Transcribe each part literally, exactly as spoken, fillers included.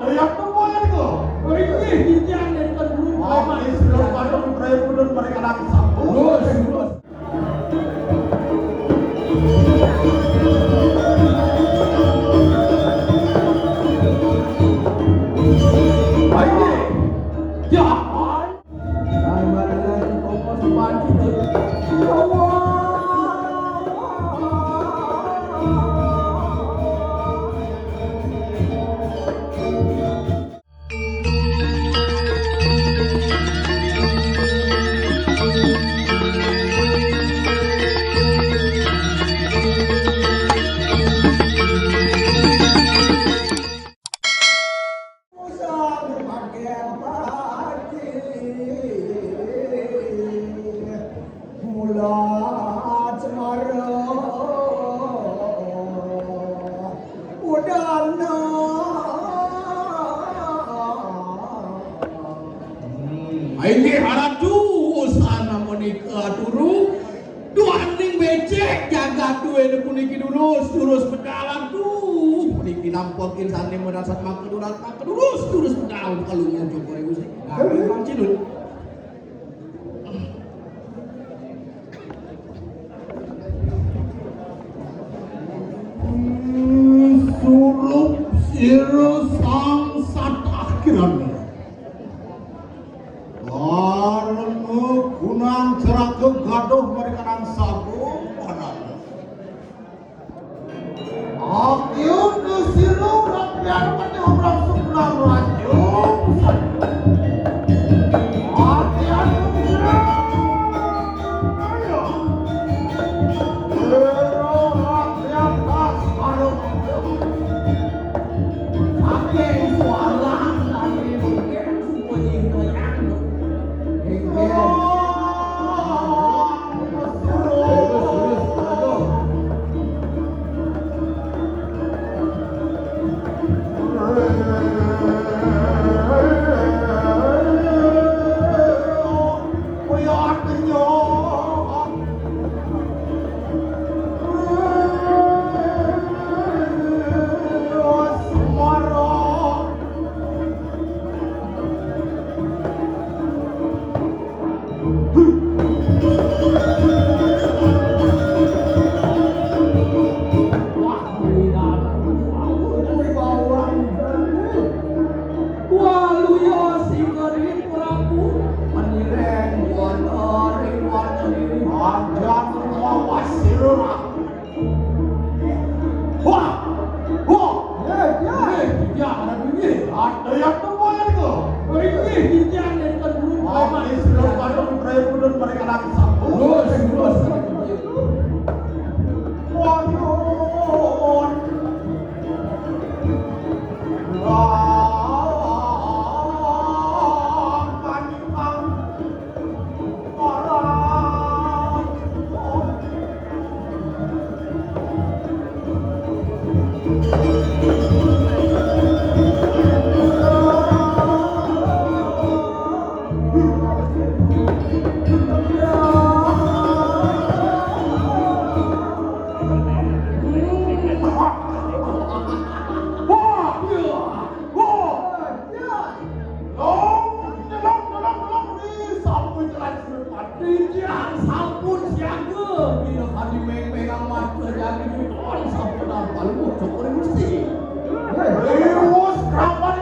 Daya tempo ya niku. Oh, inggih, titiang nenten guru. Oh, preman. Inggih, sira paduka preman mereka nang sampun. Terus, terus. Ayo. Ya. Mula cemara udana. Inggih Ratu, sana menika turu. Duaning becik jagat duwene puniki durus, durus pedalan tuh. Puniki nampokin sane merasat maka durus, maka durus, durus pedalan kalau ngajak Gusti. Nah, Bang Cidul. Surup sira sang satah kirana. Karena gunang ceraka gaduh mereka nang sabu. Akyun ke sira rakyat pati orang sebelah raja. Akyun ke sira. Sira rakyat tas baru. Pakai suara dari mungkin semuanya itu yang. Waluya sing geni Prabu, menireng wonten ring wonten ing panjang mawas sira. Wah! Wah! Ya, ya. Eh, ya, anak ini. Ada yang temuan itu. Oh, ini, ini yang nenten dulu. Wah, ini sudah pada mulai pun mereka nak sambung. Terus, terus. Waduh. Wah, panikang. Wah, iya. Wah, iya. Long, long, long, long, ri, sampun jelas. Titiang sampun siaga. Bina kadi meng-mengang mata jagi duit on sampun ampal. Wah, syukur Gusti. Hei, wus, kapan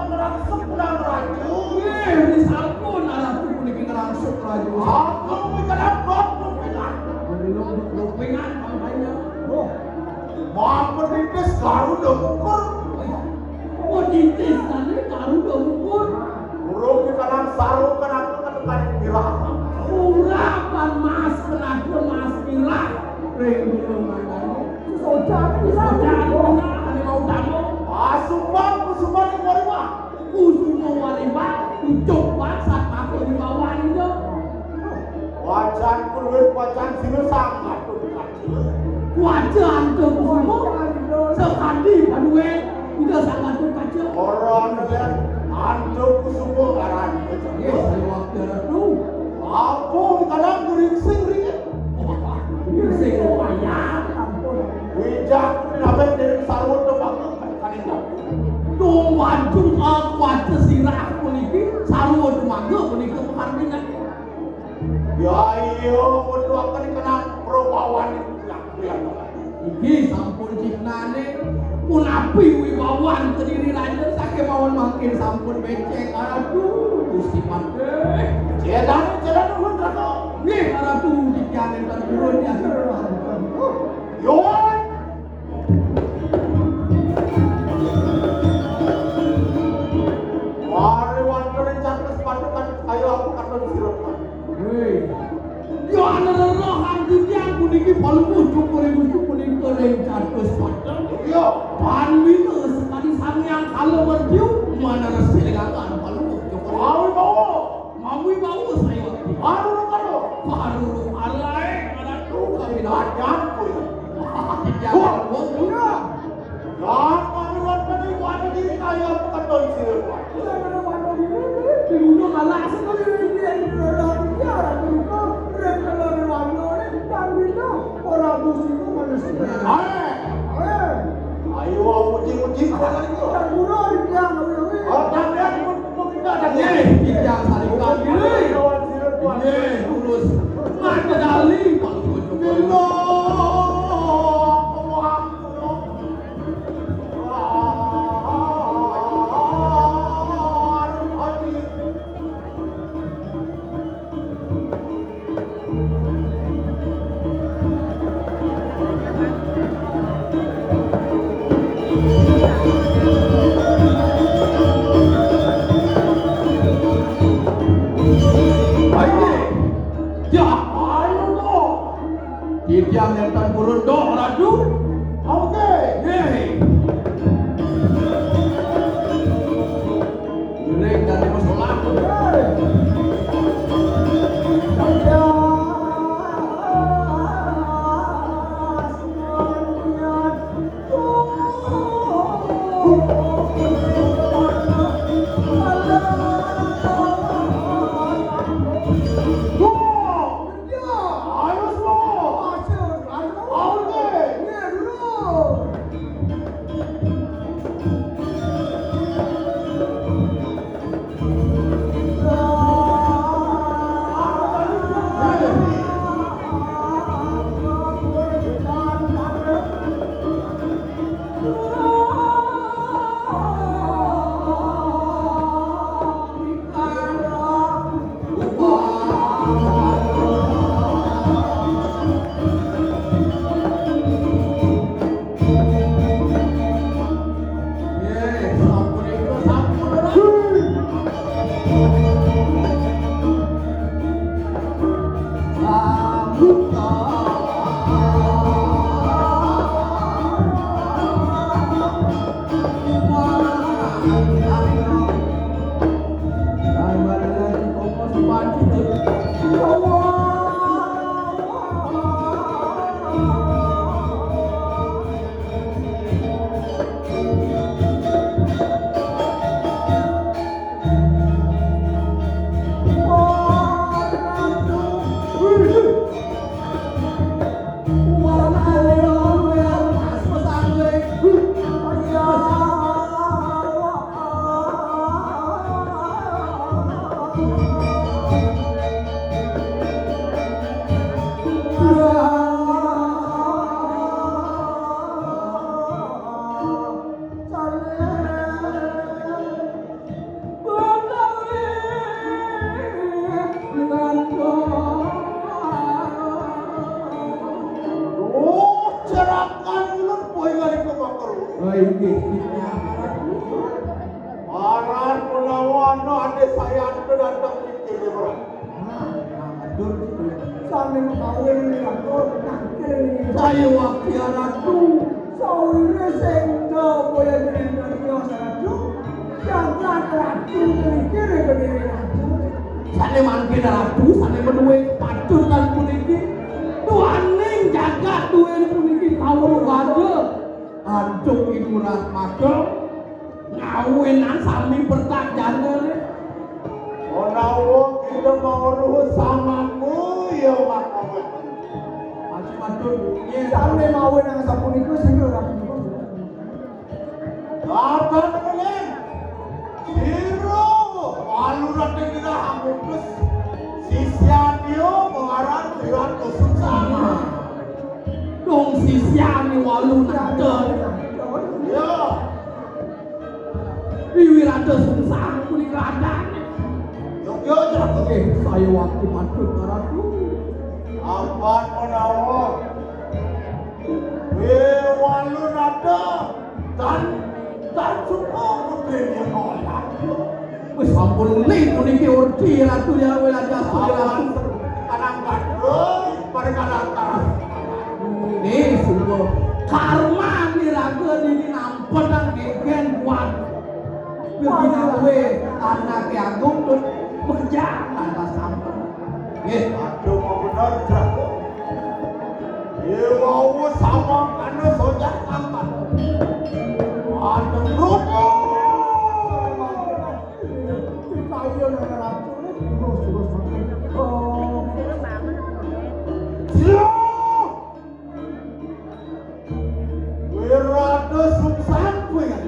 ngerang sampun raju? Nggih, ri sampun, aratu puniki ngerang sampun raju. Sampun pikiran, sampun pikiran. Belum, belum pengan, makanya. Wah. Mapenitis Garuda Mungkur. Menitis kali Garuda Mungkur. Urung dikanan sarung kan aku kan kan pirang. Urapan mas kenapa mas pirang. Ring dulu makanya. Sojan pirang. Sojan pirang, ada mau tamu. Pasupan, pasupan yang warima. Kusuma warima, ucuk bangsat aku di bawah itu. Wajan kulit, wajan sila sangat. Kuaca Anta Kusuma, sakadi padué Ida Sang Gatotkaca. Ora nelen Anta Kusuma ngaran. Nggih, saya waktu ratu. Apa kadang geringsing ringit? Geringsing lumayan. Wijak dinaben dening sarwa tembang kaning. Tumban Piwibawan Kediri Raja sakémaon mangkin sampun bécék. Aduh, Gusti Patih. Cédan, cédan nuhun, Ratu. Nggih, Ratu, titiang nénten purun ya. Yuhun. Mari wonten ring catus padukan, ayo aku katon sirep. Wéh. Yo anererohan titiang puniki Palungguh Cokor I Gusti punika ring catus padukan. Iya. Panwina sekadi Sang Hyang Kala Mertyu maneresi legangan Palungguh Cokor. Mawi bawa. Mawi bawa saya. Baru karo. Baru alai. Aduh, kami dah jangan. Titiang. Wah. Iya. Lan manuwun menika diri kaya keton sira kuwi. Di gunung anak sekali ini yang berada di tiara berupa rek kelari wangi oleh Pangwina. Ora musim manusia. Ayo. Ayo, uji-uji. Kita guru di tiang, ayo, ayo. Oh, jangan. Nggih, titiang sareng kalih. Nggih, terus. Mangke dali, Pak Guru. Ayo, ya, ayo, no. Titiang nénten purun, Ratu. Oke. Nggih. Ngiring dadi masalah. Oh, cerakan ulun poe ngalika makruh. Oh, inggih. Paran menawa anu ade sayantu datang pikir, Bro. Nah, nah, betul, betul. Sane makawin ini, Ratu. Nah, pikir ini. Saya wakil Ratu. Sawire sing do boya jenengan Ratu. Jagat Ratu mikir berdiri Ratu. Sane mangkin Ratu, sane menuwe patutan puniki. Tuaning jagat duwe puniki kawruh wada. Antuk Ibu Ratmaka. Ngawinan sami pertajane. Menawa kita mau ruh samaku, ya makawa. Aji matur, nggih. Sami mawon nang sapunika sing ora. Laban meneh. Sira, walurate kita hamutus. Sisyanyo pengaran Tuhan Kusum sama. Dong sisyan walu nader. Ya. Ayo waktu matur karatu. Apan menawa. Wé walun ada. Tan, tan suka putri dia nolak. Wis sampun uning puniki orti ratu ya wé aja ratu. Apan kadang kadang pada kadang kadang. Ini sungguh karma niraga dini nampetang gegen kuat. Pinawé anaké agung tur bekerja tanpa sampun. Nggih, aduh mau bener jago. Déwa sama kana sojak angkat. Aduh rodo. Kita iya nang ratu terus terus. Oh. Siap. Wirata Sungsang kuwi kan?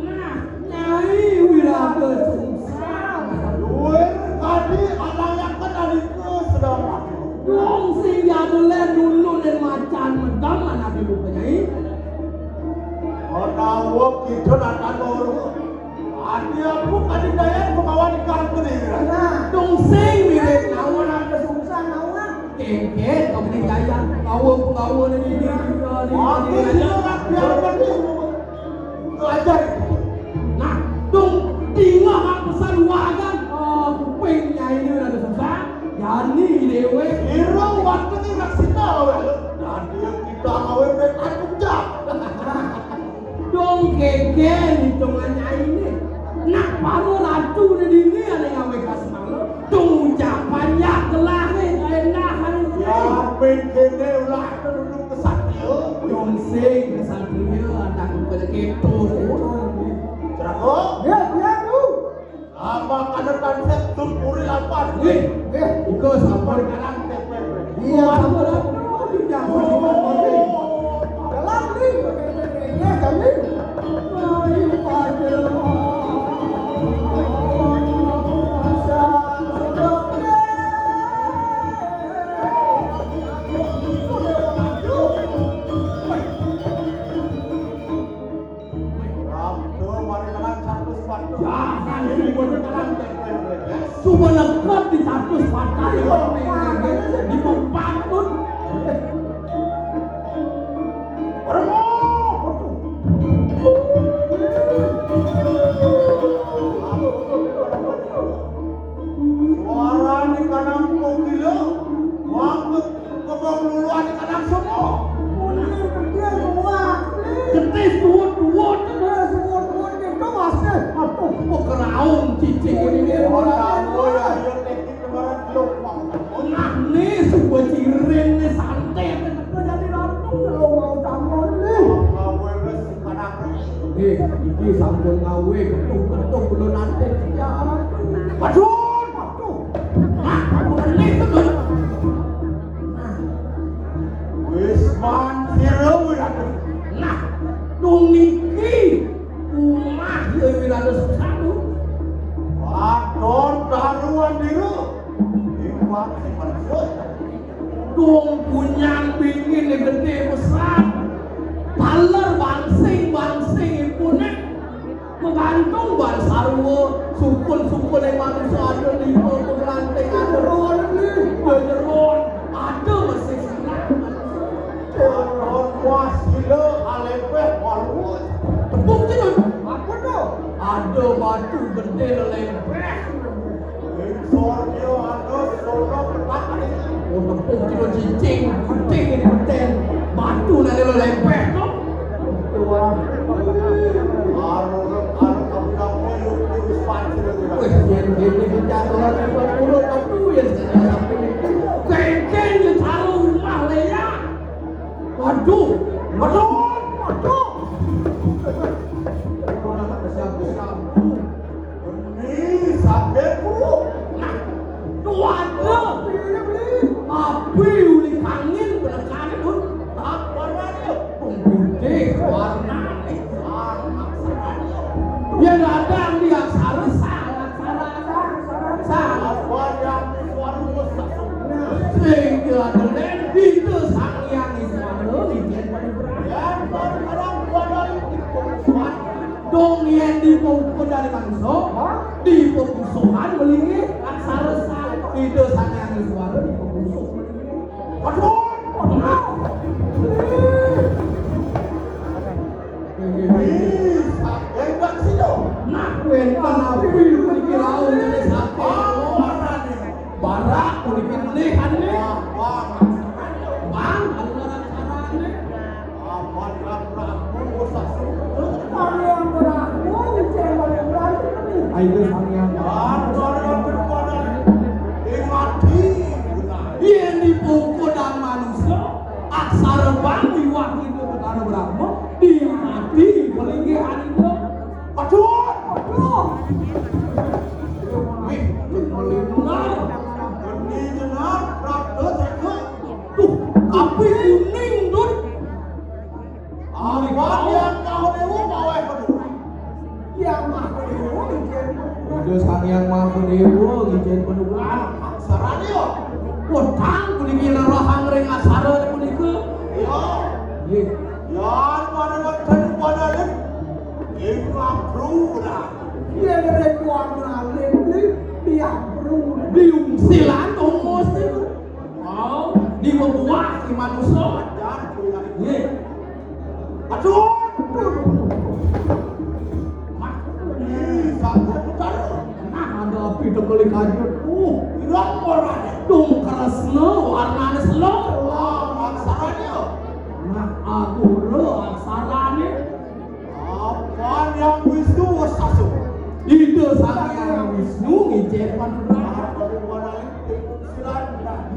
Nah, Nyai Wirata Sungsang. Luwir kadi alayaken alika sedang mati. Wong sing jadule nulun yen macan medal anak ibu Nyai. Menawa kita natan loro. Ati aku kadi dayang pengawan ikan gede. Nah, dong sing mirip nawan kesungsang nawan. Kengken, kau ini jaya, penggawa, penggawa ni, ni, ni, ni, ni, Aku ni, ni, tidak nak biar pergi. Belajar. Nah, dong, tinggal aku pesan wagan. Oh, kuping nyai ini udah susah. Jani dewe. Irung waktu ni nak sita lawan. Dan dia kita lawan mereka kerja. Dong geger hitungan nyai ini. Nak para ratu di dini ada yang wekas malu. Dong ucapan ya gelah ni, endah hari ini. Ya, ping kene ulah duduk kesatria. Dong sing kesatria, ada kepada keto. Cerako? Ya, ya, tu. Apa kada tansek tun puri lapan? Wih, wih, iko sampun kalang. Iya, sampun. Dalam ni, iya, kami. Ayo, pada. Rabda mari tangan satu sepatu. Jangan ini buat tangan. Cuma lengkap di satu sepatu ya. Di tempat pun. Suara di kanan kau gila. Waktu Kebong lulu adik anak semua. Mundur, mundur semua. Ketis tuwut-tuwut. Ketis tuwut-tuwut itu masih. Aduh, kok keraung cicing ini. Orang tua ya, ayo teknik kemarin lompat. Nah, nih, sebuah ciring nih, santet. Jadi ratu, lo mau tamu nih. Mau wes. Eh, iki sampun ngawé ketuk-ketuk kula nanti. Waduh, waduh. Nah, aku ngerti, temen. Nah. Wis man sira, Wirata. Nah, niki umah ya Wirata Sungsang. Waduh, taruhan dira. Iwak sing manusa. Dong punyang bingine gedhe besar. Taler bangsing-bangsing ipune. Menggantung ban sarwa, sukun-sukune manusa ada lima, pengranting ada roh, ada jeroan, ada mesih silang. Wah, sila alebeh waluh. Tepuk jeruk. Apa tu? Ada batu gedhe lelempeh. Sornya ada sono petak hari. Oh, tepung kilo cicing, putih ini peten. Batu nak dia lempeh tu. Tuan. Arung, arung, kamu, kamu, yuk, yuk, sepatu. Weh, yang gini kita orang yang berpuluh batu yang saya sampai ni. Kengkeng je taruh rumah leyak. Waduh, waduh, waduh. Orang tak kesian-kesian. Ini sakit, Bu. Nah, tuan tu. Api uli kangin penekanan, Bu. Tak warna dia. Putih warna. Yang datang dia sarasa, sarasa, sarasa. Sehingga dengan itu Sang Hyang Iswara, Yang orang tua dari Dong yen dipungkut dari manusia, dipupusuhan melingit, aksara sang. Ida Sang Hyang Iswara dipabusuk. Aduh, aduh. Ih, hebat sih, yo. Nah, wénten napi puniki rauh niki saking. Oh, marane. Barak puniki menihane. Wah, wah, maksudane. Bang, barak carane. Apan Prabu usah sumput. Sang Hyang Prabu ngicén berani. Ayo, Sang Hyang. Apan Prabu. Ingati. Yén dipungkudang manusa, aksara bang miwah Ida Betara Brahma, diingati palinggihan Ida. Aduh, aduh. Wih, bener. Bener, bener. Prapta, Tuh, tapi kuning, Dut. Apa yang kau dewa maweh kedua? Yang Maha Dewa ngicén. Ida Sang Hyang Maha Dewa ngicén panugrahan. Aksarane ya? Wedang puniki nerahang ring aksara punika. Iya. Nggih. Yan pada wonten pada len. Ing ngabru dah. Yen ring wana len, diabru. Diungsilan, ungsil. Mau diwebuah di manusa. Nggih. Aduh. Ih, sampai putar. Nah, ada api tekeli kajut. Uh, ilang warnane. Dung kresna warnane selo. Wah, aksarane. Nah, atura aksarane. Apan Hyang Wisnu wes sasung. Ida Sang Hyang Wisnu ngicén panugrahan.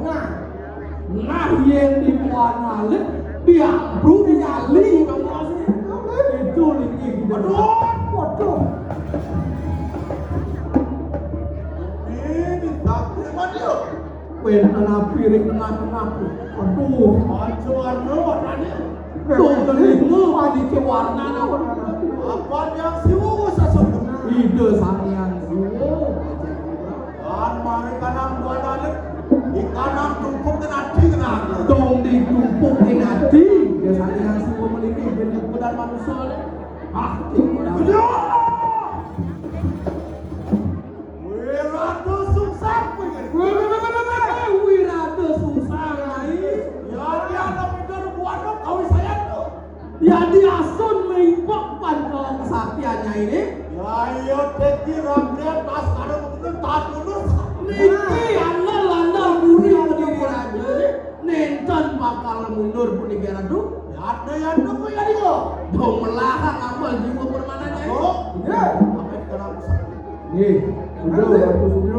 Nah, nah, yén dipuan alit, diabru dinyali. Itu linggih. Waduh, waduh. Ini takut mati, yo. Wénten api ring tengah-tengah. Aduh. Aja warna warnane. Tuh, kelima, panitia warna, nah, warna. Apa yang siwu sesungguhnya? Ida Sang Hyang Siwa. Kan mari kanang buanane. Ikanang tumpuk kenati kenang. Dong ditumpuk kenati. Ida Sang Hyang Siwa meniki ben kudan manusia. Ah, aduh. Wirata Sungsang kuwi. Wéh, wéh, wéh, wéh, wéh, Wirata Sungsang, Nyai. Ya, dia ana pinter buana kawisayan to. Ya, diasun mrimpok pan ka kesaktian Nyai ne. Ya, iya, teki rakyat tas karo bener tas mundur. Niki andal-andal muri Kediri Raja ne. Nénten bakal mundur puniki Ratu. Ya, ada yang nunggu ya, Diko. Dong melahang amal jiwa permana, Nyai. Oh, iya. Sampai kenapa sakit? Nggih, sudah, Ratu Sugih.